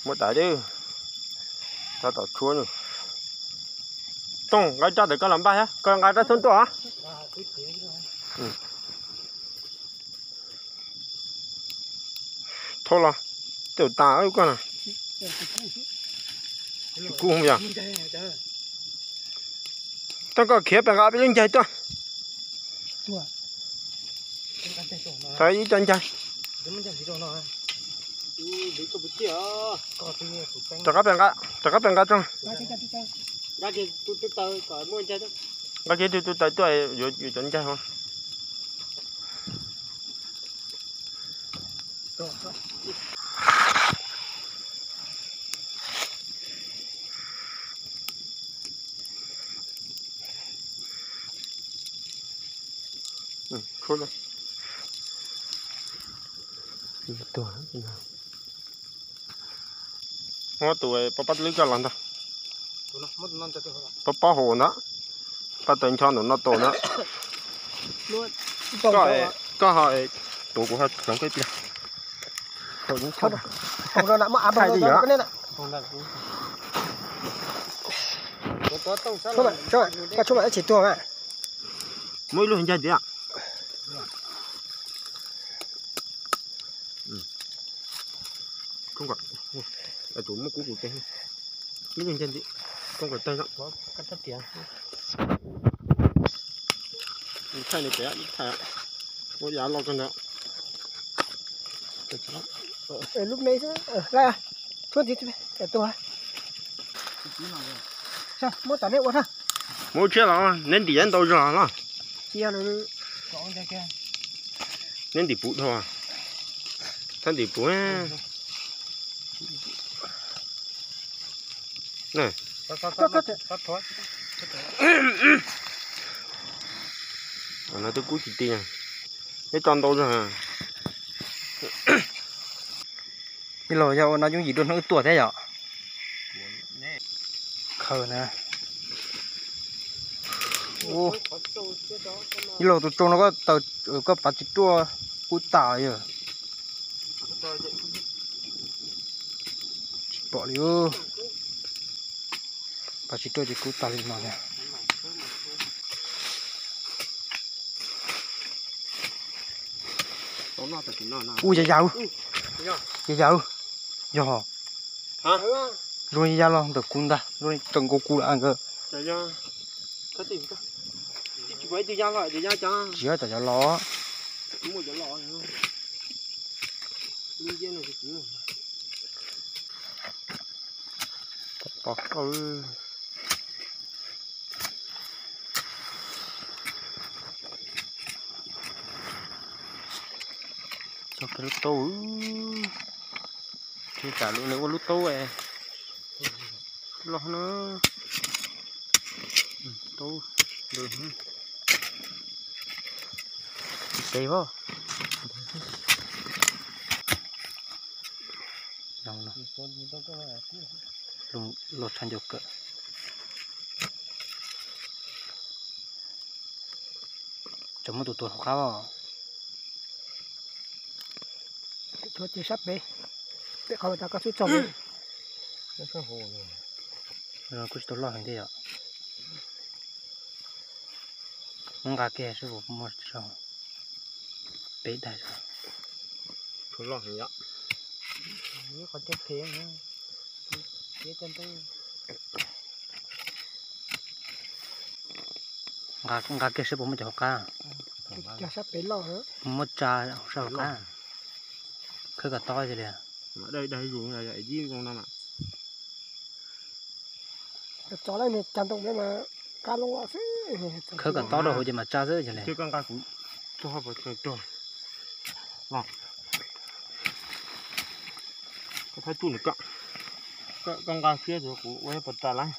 Ua dais, rov tom tshuab nws. Tooj, nqa raj tawm koj los npaj thiab, koj nqa raj xoob tuaj. Thauj los, tej tas koj na. Kub yog. Tooj, koj khiav pem nqa peb lub ncaig tuaj. Tau ib co ncaig. Rov qab pem nqa, rov qab pem nqa tso. Nqa kiag tus tus taws tuaj, yuav cov ncaig os. Muab tus pab pab lwb koj los ntag. Pab pab hauv ntag. Pab taws ncho nram no tos ntag. Koj ho tuav kuv ho hloov koj ib pliag. Muab ib lub ncaig tiag. Tus muab kub kuv tes. Ib lub ncaig nti. Koob kom tawg no. Thaij nws pem, thaij. Muab yav loj kawg ntawd. Lub me xwb, laj, tshuab ntxiv, tuag. Muab tom nej ua, muab tshiab los neb ntim yav ntau zog los. Neb ntim puv dhau, thab ntim puv. No twb kub tsis ti, neb tso ntau zog. Ib los yog ua no yooj yim dua hnub wb tuaj thiab yom. Khaws na. Ib los tus tsoo no koj taws, koj pav tsis ruaj kub tas yog. Tsis pom li. Pav tsis ruaj ces kub tas li no na. Ua yas yas, yas yas, yog zoo yas yas los ntawm kuv ntag, zoo li tawm nkaus kuv lawm nkawd. Tsis yog cov yas los. Pov koj. Tso kiag lub taub, tsis tas lub nws ua lub taub loj na. Taub, tsis pes voj. Los tshav ncaws kawm. Tseem muaj tus tuag hauv qab os. Tuag ces sab pem, pem qhov uas koj xub txog. Kuj tsis tau loj heev thiab yom. Muab nqa kiag seb puas muaj pem daig. Loj heev yom. Nqa kiag seb puas muaj cov hauv qab. Cov sab pem loj. Muaj tsa sab hauv qab. Khawb kom tob cia li. Tso lawm nws cas ntoo mas kab loj loj xwb. Khawb kom tob rau hauv ces mas tsa xwb cia li. Koj nqa kuv txog, koj thaij tsuj nws, koj nqa siab kuv ua puas tsa lawm.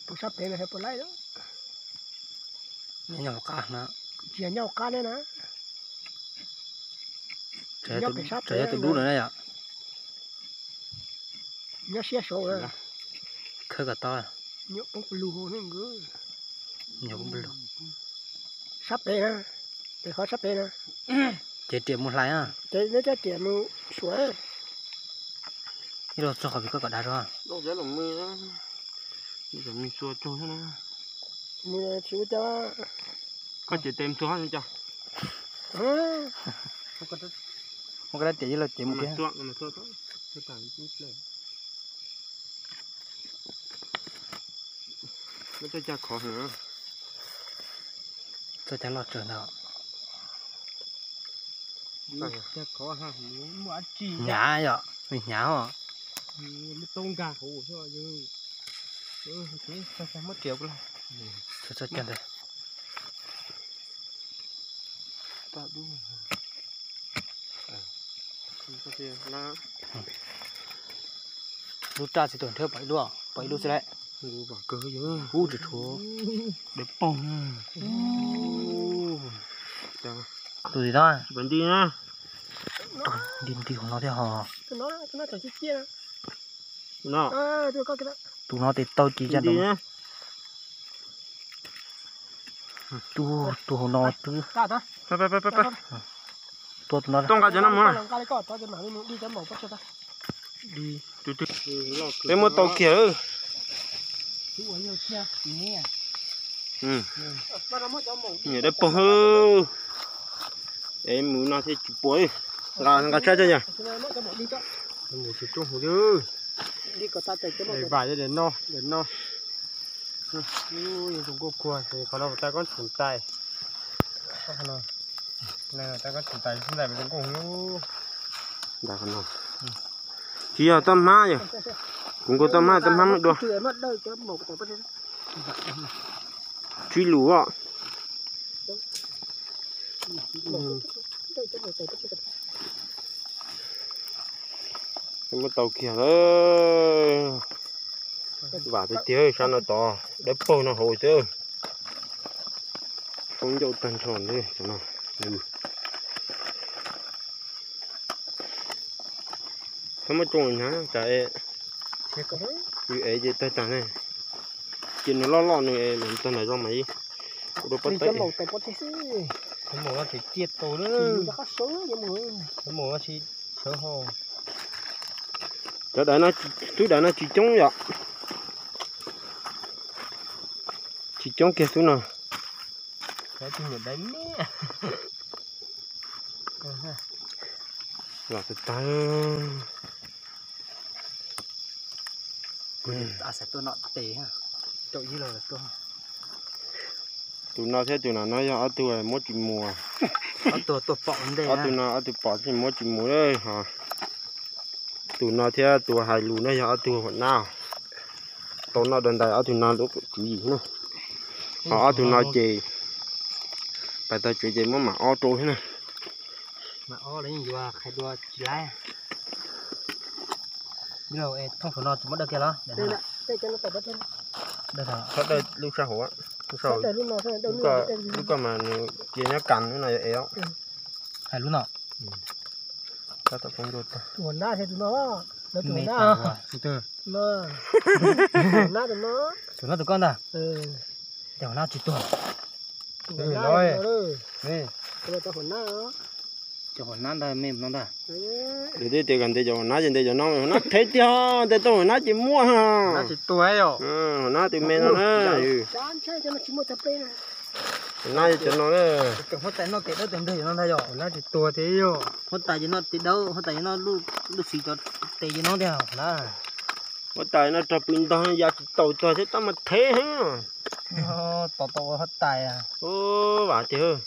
Puas sab pem los puas laij. Nyob hauv qab na. Tsis yog nyob hauv qab ne na. Nyob pem sab pem, yog tus dub lawm na yom. Nyob siab saud. Khawb kom tob. Nyob poob lug ne. Sab pem na, pem qhov sab pem na. Ces riam mus hlais na. Ces neb coj riam mus suav. Ib los txog qhov vim koj kom dav zog. Koj ces tes txog cov. Muab koj dab tias ib los ces mus kiag. Txoj cag loj tsawg ntag. Hnyav yom, hnyav os. Txoj cag ntawd. Lub raj tsis tuaj nrhiav pom ib lub, pom ib lub xwb lawm. Ub, tsis tshuav. Dawb paug. Tus tim tod. Nti nti hauv no thiab hos. Tus no tes tau ci ca ntawd. Tus, tus hauv no twb tua tus no. Peb muab tau kiag. Niam dawb paug. Es mus no thiaj tsis pua. Nqa, nqa tsab coj yog. Mus tsis tub hu. Vam daim no, daim no. Yeej tus nkuaj kuag, qhov no mus tau koob txoom tais. Tau koob txoom tais xwb ntag tus nkuaj. Tsis yog toj hmab yog. Kuv nkaus toj hmab, toj hmab muab dua. Tsib lus os. Muab tau kiag lawm. Vam tiag tiag, sab no tod dawb paug no hauv xwb. Poob ncauj tag nrho li no. Txhob muab tsoo hnyav tsam yus ev ces tawg tag ne. Ces nws loj loj nws es mam tawg nram zoo mas ib ua rau pob tawb. Cov daim no, xub daim no tsis coob yom. Tsis coob kiag xub no. Los tag tag. Tus no thiab tus no no yog ob tug muab tsis mus. Ob tug no ob tug pom tsis muab tsis mus lawm hos. Tus no thiab tus hais lus no yog ob tug huam nab. Tau noj dua ntais ob tug no lub tswv yim na. Ho ob tug no ces pais tag tsev ces muab mam ob rau thiab na. Mas ob los yeej yuav qhia dua tsis laib. Thooj saum no tsis muab dawj kiag los? Txhob dawj lub sab hauv, lub sab hauv. Lub koj mas nws cia nyob kas lub no yog ev os. Hais lub no. Tab tom poob ntuj tag. Tus huam nab thiab tus no, lawv tus huam nab. Tus no, tus no. Tus no tus koj ntag. Ces huam nab tsis tuag. Cov huam nab ntag me no ntag. Yus twb tias kom ntes cov huam nab ces ntes cov no, huam nab qhev tiag, ntes tau huam nab ces muaj. Huam nab tsis tuag. Huam nab tus me no na. Huam nab cov no na. Huab tais noj tes dawb tes nplej cov no ntag yog. Huab tais ces noj tes dawb, huab tais ces noj lub siv cov tes ces no tiag na. Huab tais no rog pw ntog ya tsis taus txog thiab tab mas qhev heev. Tos tau huab tais. Vam tiag.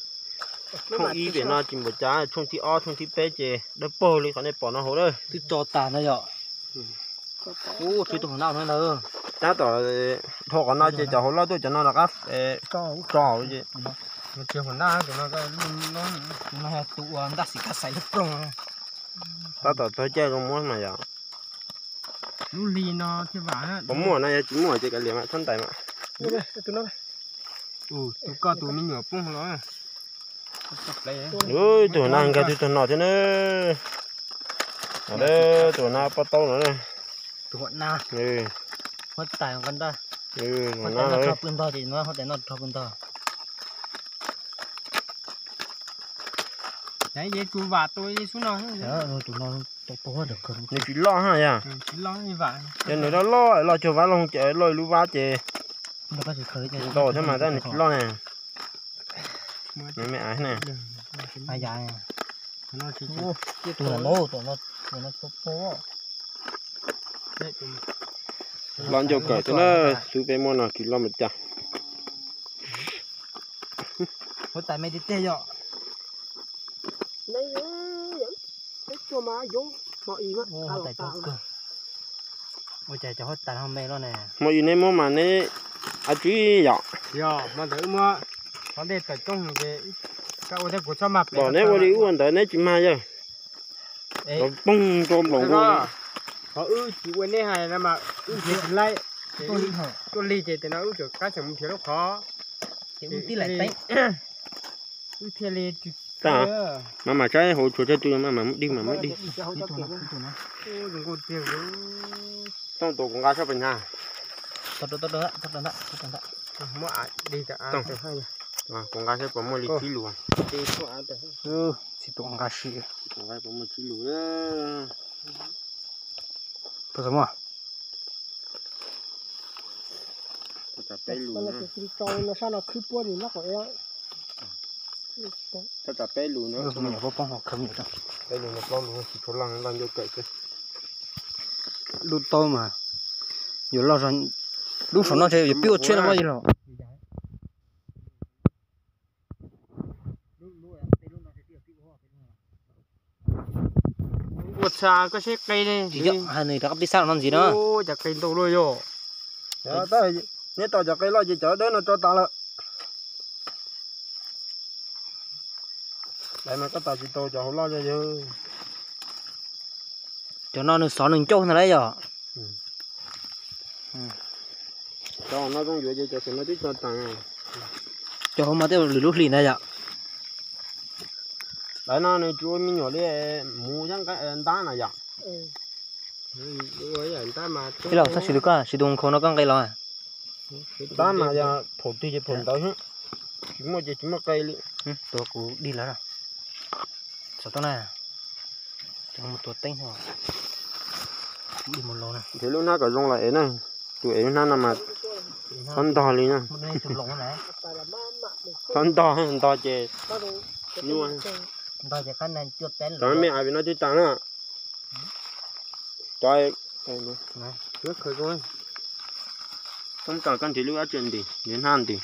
Tshooj ib pem no tsis npaum cas, tshooj thib ob tshooj thib peb ces dawb paug li qhov nej pom no hauv lawm. Twb tso tas ntag yom. Ub, tshuav tus huam nab no ntag. Tab tom dhau qhov no ces cov hauv loj tuaj cov no rov qab tso ces. Tus no yog tus uas ntaj xim kab xais lub ploog. Tab tom txog caij zoo muab mas yom. Lub hli no thiaj vam. Puas muaj no, yog tsis muaj ces kav liam mas txhob ntais mas. Tus koj tus me nyuam poob los. Tus huam nab nkag twg tag no thiab na. Tus huam nab pob taub no. Tus huam nab. Huab tais nqa ntag. Huab tais noj rog pw ntog ces no huab tais noj rog pw ntog. Nws tsis loj ha yog. Ces nws loj loj los cuag vab loog ces loj lub vab ces nto thiab mas tab nws tsis loj ne. Me me av ne. Loj ncauj kawm xwb na, xub peb muab no tsis loj mas cas. Huab tais me tiag tiag yom. Huab tais coob kawg. Ua cas cov huab tais ho me loj ne. Hmo ib neb muab mas neb a tsib yom. Yog hmo ntawd wb muab qhov ntej tawm coob ces koj ua thiab kuv txhob mag pem. Neb ua li wb ua ntawd neb tsis mag yawg. Los poog rau nplaum. Qhov wb tsis ua neb hais no mas wb nrhiav tsis laib. Tuaj lig ces tias no wb tseem qab xeem mus nrhiav lub qhov. Ces wb tib laim teeb. Wb thiaj li tsis. Mas mam saib hauv tshuav tsawg tus mas mam muab dig mam muab dig. Zoo nkauj tiag. Tooj tus kuv nqa sab pes ntag. Kuv nqa sab puas muaj li tsib lus. Txi tus nqa si. Kuv nqa puas muaj tsib lus. Puas tau muaj? Sab no khwb puab li nyob qhov. Tab tom peb lus no. Peb lus no plaub lus tsis tshua loj, loj ncauj kawm xwb. Lub taub mas yuav loj zog, lub saum no ntshe yuav pib ua tshiab no loj li los. Ua txha koj seb qe li. Tsis yog, hais nws rov qab pib sab no ntxiv na. Ua cas qe ntau luaj yog. Nyob tau cov qe loj ces cov dawb no tso tas lawm. Lawv mas koj tas tsis tau cov hauv loj yog yog. Cov no nws xov nws ncauj ntag lauj yom. Cov no zoo yuav ces cov xwm no twb tso tas. Cov hauv mas twb lwm lub hlis ntag yom. Lawv no nws tsis ua me nyuam li mus ntab na yom. Ib los txhob siv tus koj, siv tus nkhaus no koj nqe los. Ntab mas yog phaum twg ces phaum ntawd xwb, tsis muaj ces tsis muaj qe li. Tua kuv dig lawm. Xov tooj na, tua teeb dig mus laus na. Nrhiav lub hnab kom zoo los ev na, tus ev lub hnab no mas txhob ntog li na. Txhob ntog, ntog ces nyuaj. Cov me av vim no twb tas na. Cov toob tso koj nrhiav lub dab tsi nti, nrhiav hnab nti.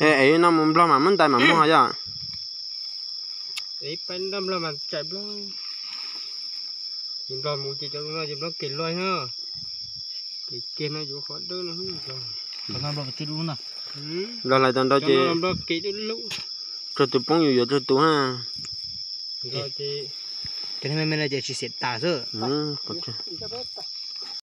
Es no mus Nplog mas muab ntais mas muaj yom. Ces Nplog mus ces cov no ces Nplog kev loj na, kev kiag no yuav qhov dawb no. Nplog hlais tau nrau ces Nplog kev dawb lub, tsawg tus poob yuav yuav tsawg tus ha. Ces me me no ces tsis xiam tas xwb.